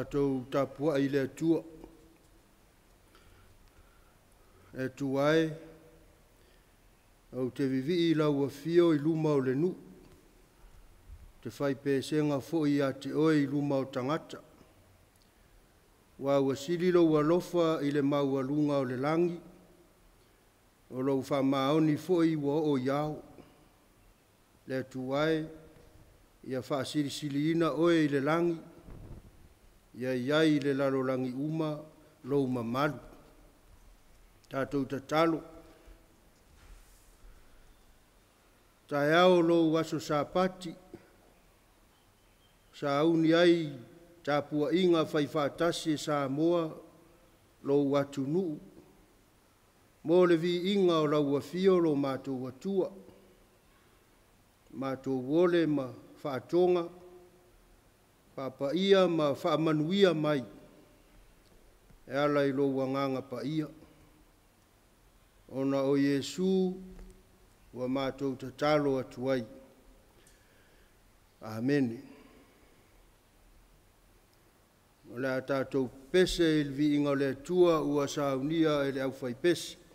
Tatou tapuai i le Atua. Le Atua e, ou te vivii i lau afio i luma o le nuu, te fai pesega foi ia te oe i luma o tagata. Ua ua sili lou alofa i le maualuga o le lagi, o lou faamaoni foi ua oo i ao. Le Atua e, ia faasilisiliina oe i le lagi, ia i ai i le lalolagi uma lou mamalu. Tatou tatalo. Taeao lou aso Sapati, sauni ai tapuaiga faifaatasi e Samoa, lou atunuu, mo le viiga o lau afio lo matou Atua, matou ole ma faatoga, faapaia ma faamanuia mai e ala i lou agaga paia. Ona o Iesu ua matou tatalo atu ai. Amene. O le a tatou pese i le viiga o le Atua ua saunia e le aufaipese.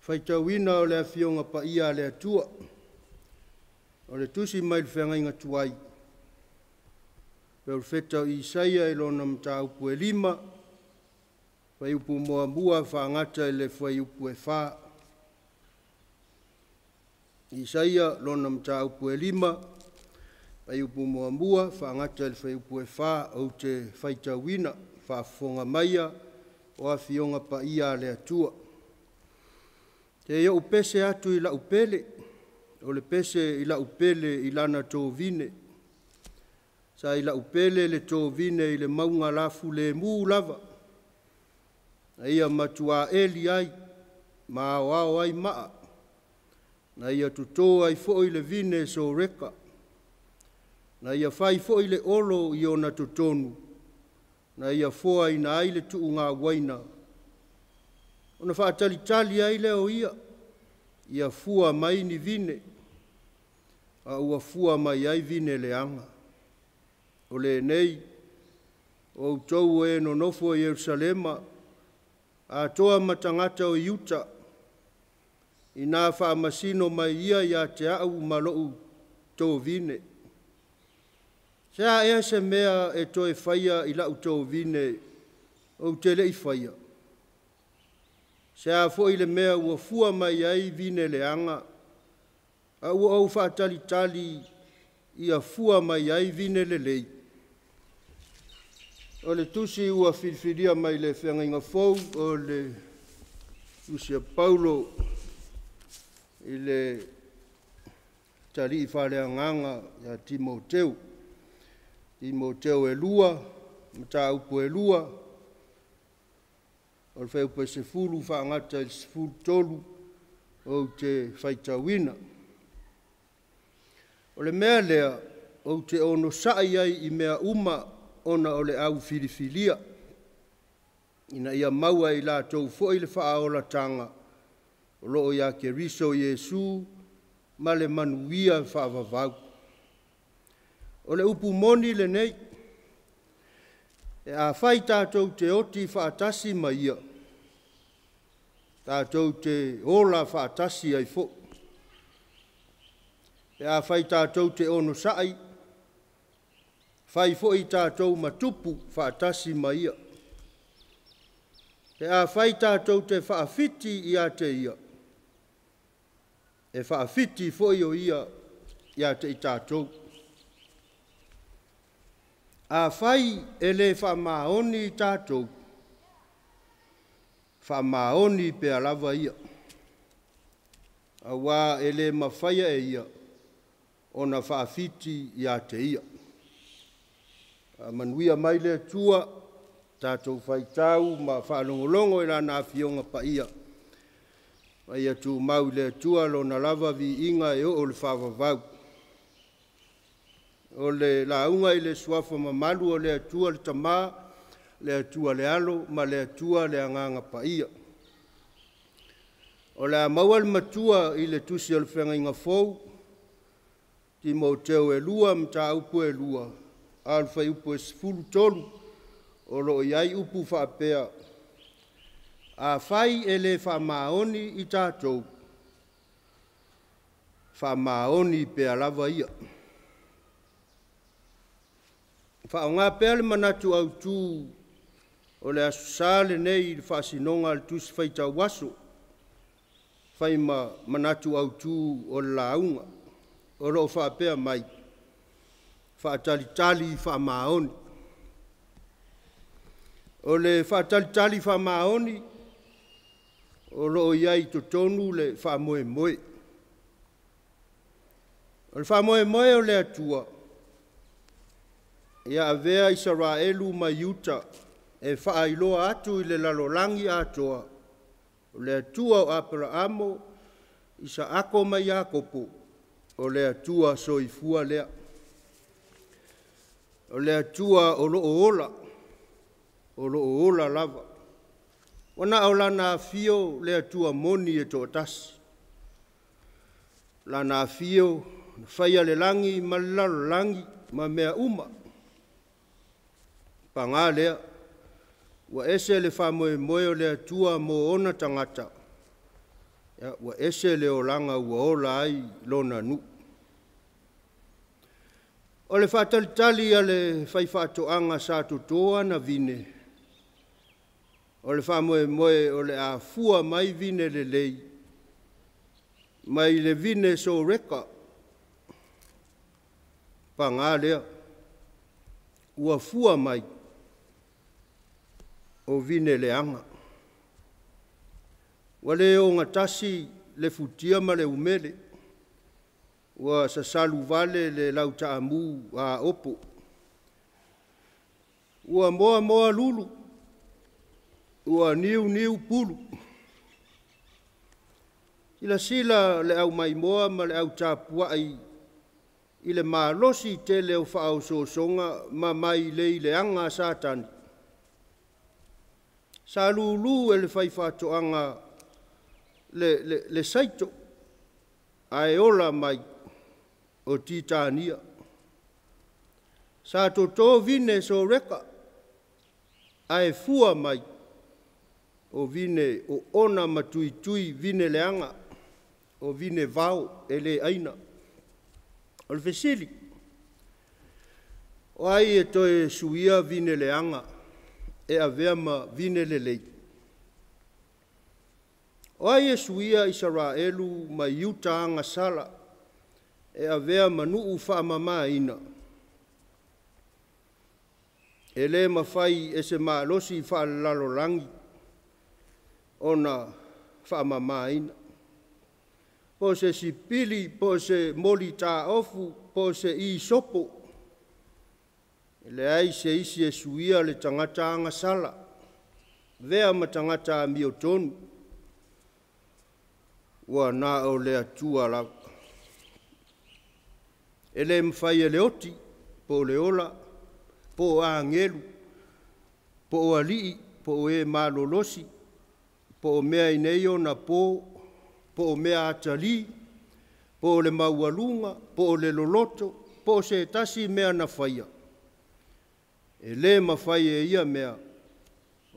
Faitauina o le Afioga Paia a le Atua, o le tusi mai le feagaiga tuai, Perofeta o Isaia i lona mataupu e 5, fuaiupu 1 faagata i le fuaiupu e 4. Isaia lona mataupu e 5, fuaiupu 1 faagata i le fuaiupu e 4, ou te faitauina, faafofoga maia o Afioga Paia a le Atua. Te i ou pese atu i lau pele, o le pese i lau pele i lana tovine. Sa i lau pele le tovine i le mauga lafu lemu lava, na ia matua eli ai, ma aoao ai maa, na ia totō ai foi le vine soreka, na ia fai foi le olo i ona totonu, na ia foaina ai le tuugauaina, ona faatalitali ai lea o ia, ia fua mai ni vine, a ua fua mai ai vine leaga. O lenei, o outou e nonofo i Ierusalema, atoa ma tagata o Iuta, ina faamasino mai ia ia te au ma lou tovine. Se a ea se mea e toe faia i lau tovine ou te le i faia? Se a foi le mea ua fua mai ai vine leaga, a ua ou faatalitali ia fua mai ai vine lelei. O le tusi ua filifilia mai le feagaiga fou o le tusi a Paulo i le talii faaleagaga ia Timoteu. Timoteu e 2, mataupu e 2, o le fuaiupu e 10 faagata i le 13 ou te faitauina. O le mea lea ou te onosai ai i mea uma ona o le au filifilia, ina ia maua e i latou foi le faaolataga o loo ia Keriso Iesu ma le manuia faavavau. O le upu moni lenei, e afai tatou te oti faatasi ma ia, tatou te ola faatasi ai foi. Pe afai tatou te onosai, fai foi tatou ma tupu faatasi ma ia. Pe afai tatou te faafiti ia te ia, e faafiti foi o ia ia te i tatou. Afai e le faamaoni tatou, faamaoni pea lava ia, auā e le mafaia e ia ona faafiti ia te ia. Faamanuia mai le Atua, tatou faitau ma faalogologo i Lana Afioga Paia, ma ia tumau i le Atua Lona lava viiga e oo i le faavavau. O le lauga i le Suafa mamalu o le Atua le Tama, le Atua le Alo ma le Atua le Agaga Paia. O le a maua le matua i le tusi o le feagaiga fou, Timoteo e 2, mataupu e 2, a o le fuaiupu e 13, o lo o i ai upu faapea, afai e le faamaoni i tatou, faamaoni pea lava ia. Faaaoga pea le manatu autu o le Aso Sa lenei i le faasinoga a le Tusi Faitau Aso, fai ma manatu autu o le lauga, o lo o faapea mai, faatalitali faamaoni. O le faatalitali faamaoni o lo o i ai i totonu le faamoemoe. O le faamoemoe o le Atua ia avea Isaraelu ma Iuta e faailoa atu i le lalolagi atoa o le Atua o Aperaamo, Isaako ma Iakopo, o le Atua soifua lea. O le Atua o lo o ola, o lo o ola lava. Ua na o Lana afio le Atua moni e toatasi. Lana afio na faia le lagi ma le lalolagi ma mea uma. Paga lea, ua ese le faamoemoe o le Atua mo ona tagata. Ua ese le olaga ua ola ai lona nuu. O le faatalitali a le faifaatoaga sa toto ana vine, o le faamoemoe o le a fua mai vine lelei mai le vine soreka. Paga lea, ua fua mai o vine leaga. Ua le ogatasi le futia ma le umele, ua sasalu vale le lautaamu a Aopo. Ua moa moa lulu, ua niu niu pulu. Silasila le au maimoa ma le au tapuai i le malosi tele o faaosoosoga ma mailei leaga a Satani. Sa lulu e le faifaatoaga le saito ae ola mai o titania. Sa toto vine soreka ae fua mai o vine oona ma tuitui vine leaga, o vine vao e le aina. O le fesili, o ai e toe suia vine leaga e avea ma vine lelei? O ai e suia Isaraelu ma Iuta agasala e avea ma nuu faamamaina? E le mafai e se malosi faalelalolagi ona faamamaina. Po o se sipili, po o se moli taofu, po o se isopo, e leai se isi e suia le tagata agasala, avea ma tagata amiotonu, ua na o le Atua lava. E le mafai e le oti, po o le ola, po o agelu, po o alii, po o e malolosi, po o mea i nei ona po, po o mea atalii, po o le maualuga, po o le loloto, po o se tasi mea na faia, e le mafai e ia mea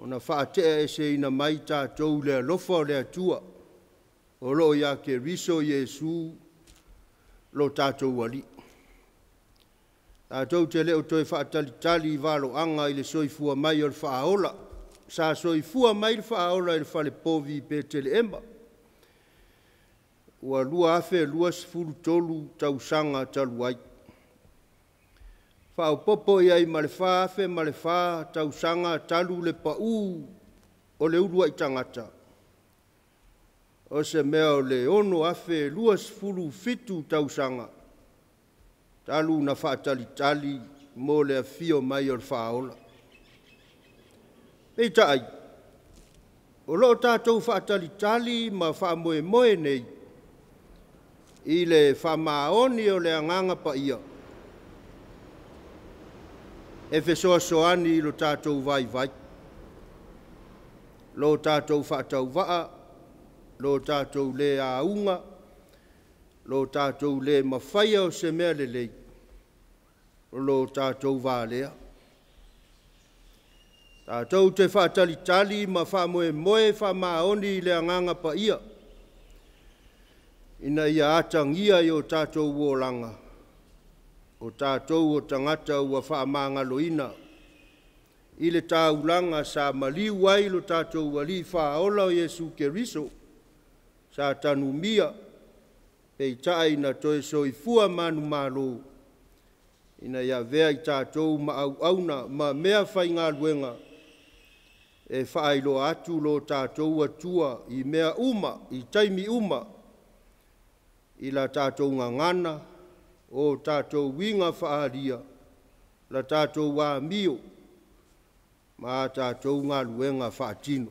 ona faateaeseina mai tatou le alofa o le Atua o loo ia Keriso Iesu lo tatou Alii. Tatou te le o toe faatalitali i valoaga i le soifua mai o le Faaola. Sa soifua mai le Faaola i le falepovi i Petelehema ua 2023 tausaga talu ai. Faaopoopo i ai ma le 4004 tausaga talu le pau o le uluai tagata, o se mea o le 6027 tausaga talu na faatalitali mo le afio mai o le Faaola. Peitai, o lo o tatou faatalitali ma faamoemoe nei i le faamaoni o le Agaga Paia e fesoasoani i lo tatou vaivai, lo tatou faatauvaa, lo tatou le auga, lo tatou le mafaia o se mea lelei, o lo tatou valea. Tatou te faatalitali ma faamoemoe faamaoni i le Agaga Paia ina ia atagia i o tatou olaga, o tatou o tagata ua faamagaloina i le taulaga sa maliu ai lo tatou Alii Faaola o Iesu Keriso, sa tanumia, peitai na toe soifua manumalo ina ia avea i tatou ma auauna ma mea faigaluega e faailoa atu lo tatou Atua i mea uma, i taimi uma, i la tatou gagana, o tatou uiga faaalia, la tatou amio ma a tatou galuega faatino.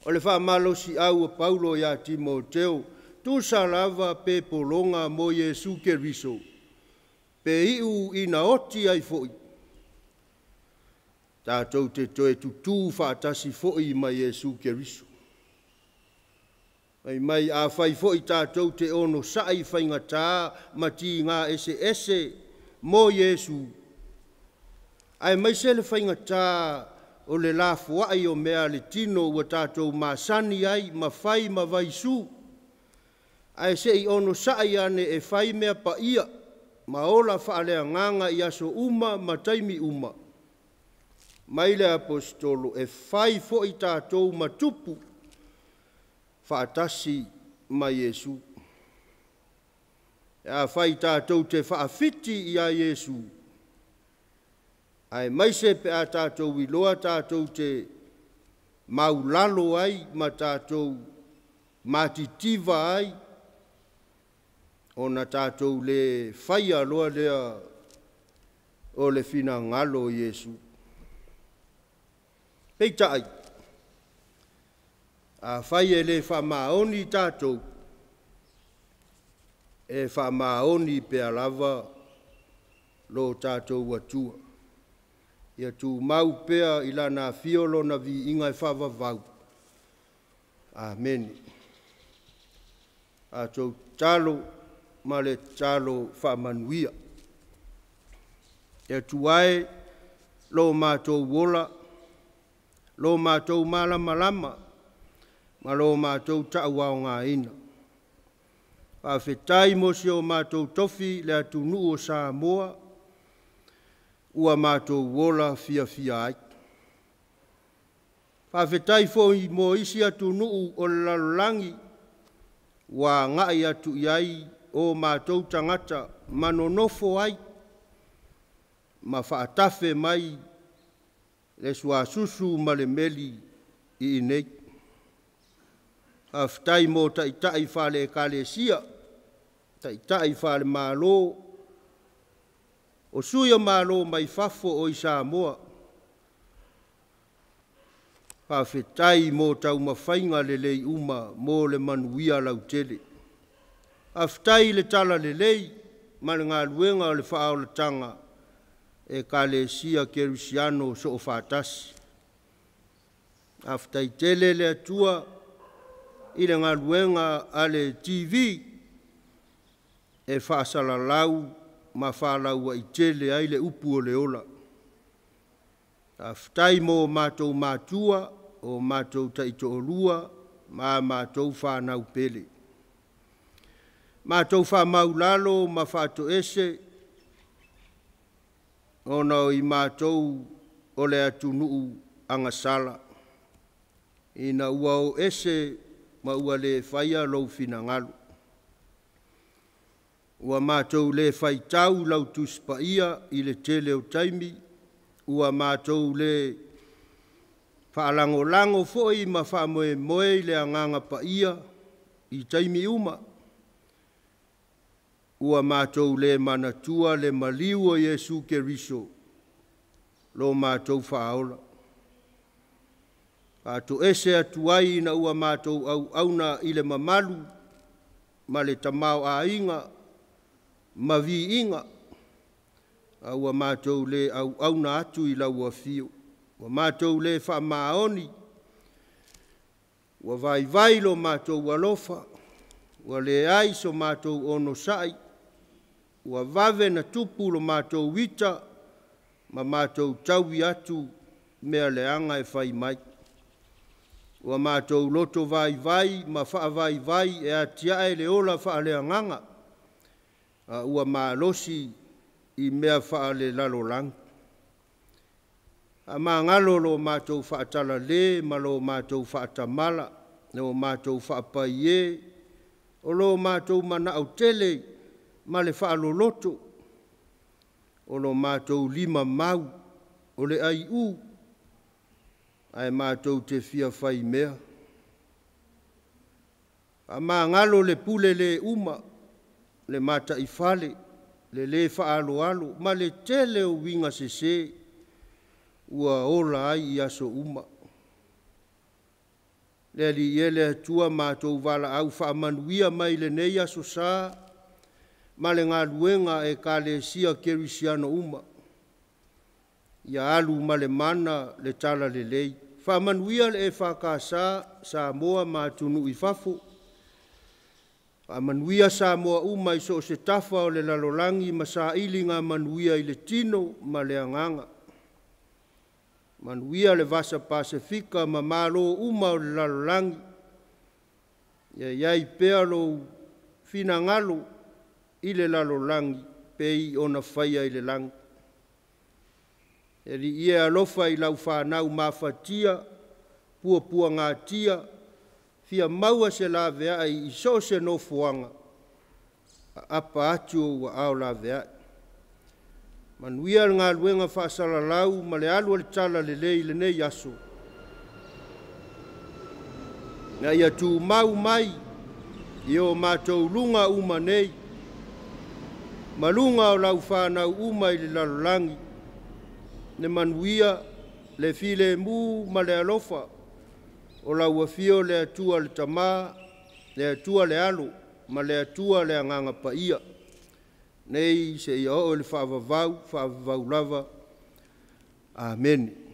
O le faamalosiau a Paulo ia Timoteo, tusa lava pe pologa mo Iesu Keriso, pe iu ina oti ai foi, tatou te toe tutū faatasi foi ma Iesu Keriso. Fai mai afai foi tatou te onosai i faigata ma tiga eseese mo Iesu, aemaise le faigata o le lafoai o mea a le tino ua tatou masani ai ma fai ma vaisu, ae se i onosai ane e fai mea paia ma ola faaleagaga i aso uma ma taimi uma. Mai le Aposetolo, e fai foi tatou ma tupu faatasi ma Iesu. E afai tatou te faafiti ia Iesu, aemaise pe a tatou iloa tatou te maulalo ai ma tatou matitiva ai, ona tatou le faia loa lea o le finagalo o Iesu. Peitai, afai e le faamaoni tatou, e faamaoni pea lava lo tatou Atua. Ia tumau pea i Lana afio Lona viiga e faavavau. Amene. Tatou tatalo ma le tatalo faamanuia. Le Atua e, lo matou ola, lo matou malamalama, ma lo matou ta'uaogaina. Faafetai mo si o matou tofi le atunuu o Samoa ua matou ola fiafia ai. Faafetai foi mo isi atunuu o le lalolagi ua agai atu i ai o matou tagata ma nonofo ai ma faatafe mai le suasusu ma le meli i inei. Faafetai mo taitai faale-Ekalesia, taitai faale-Malo, o sui o Malo mai fafo o i Samoa. Faafetai mo taumafaiga lelei uma mo le manuia lautele. Faafetai i le talalelei ma le galuega o le faaolataga Ekalesia Kerisiano Soofaatasi. Faafetai tele le Atua i le galuega a le TV e faasalalau ma faalauaitele ai le upu o le ola. Faafetai mo matou matua, o matou taitoalua ma matou fanau pele. Matou faamaulalo ma faatoese ona o i matou o le atunuu agasala, ina ua o ese ma ua le faia lou finagalo. Ua matou le faitau lau Tusi Paia i le tele o taimi, ua matou le faalagolago foi ma faamoemoe i le Agaga Paia i taimi uma. Ua matou le manatua le maliu o Iesu Keriso, lo matou faaola. Faatoese atu ai ina ua matou auauna i le mamalu ma le tamaoaiga ma viiga, a ua matou le auauna atu i lau afio. Ua matou le faamaoni, ua vaivai lo matou alofa, ua leai so matou onosai, ua vave na tupu lo matou ita ma matou taui atu mea leaga e fai mai. Ua matou loto vaivai ma faavaivai e atiae le ola faaleagaga, a ua malosi i mea faalelalolagi. Faamagalo lo matou faatalale ma lo matou faatamala, lo matou faapaie, o lo matou manao tele ma le faaloloto, o lo matou lima mau, o le aiu, ae matou te fia fai mea. Faamagalo le pule le uma, le mataifale, le le faaaloalo, ma le tele o uiga sese ua ola ai i aso uma. Le Alii e le Atua, matou valaau faamanuia mai lenei aso sa ma le galuega a Ekalesia Kerisiano uma. Ia alu ma le mana le talalelei. Faamanuia le EFKS, Samoa ma atunuu i fafo. Faamanuia Samoa uma i so o se tafa o le lalolagi ma sailiga manuia i le tino ma le agaga. Manuia le Vasa Pasefika ma malo uma o le lalolagi. Ia iai pea lou finagalo i le lalolagi pei ona faia i le lagi. E Alii e alofa i lau fanau mafatia, puapuagatia, fia maua se laveai i so o se nofoaga, aapa atu ou aao laveai. Manuia le galuega faasalalau ma le alu o le talalelei i lenei aso. Ina ia tumau mai i o matou luga uma nei, ma luga o lau fanau uma i le lalolagi, le manuia, le filemu ma le alofa o lau afio le Atua le Tama, le Atua le Alo ma le Atua le Agaga Paia, nei seia oo i le faavavau, faavavau lava. Amene.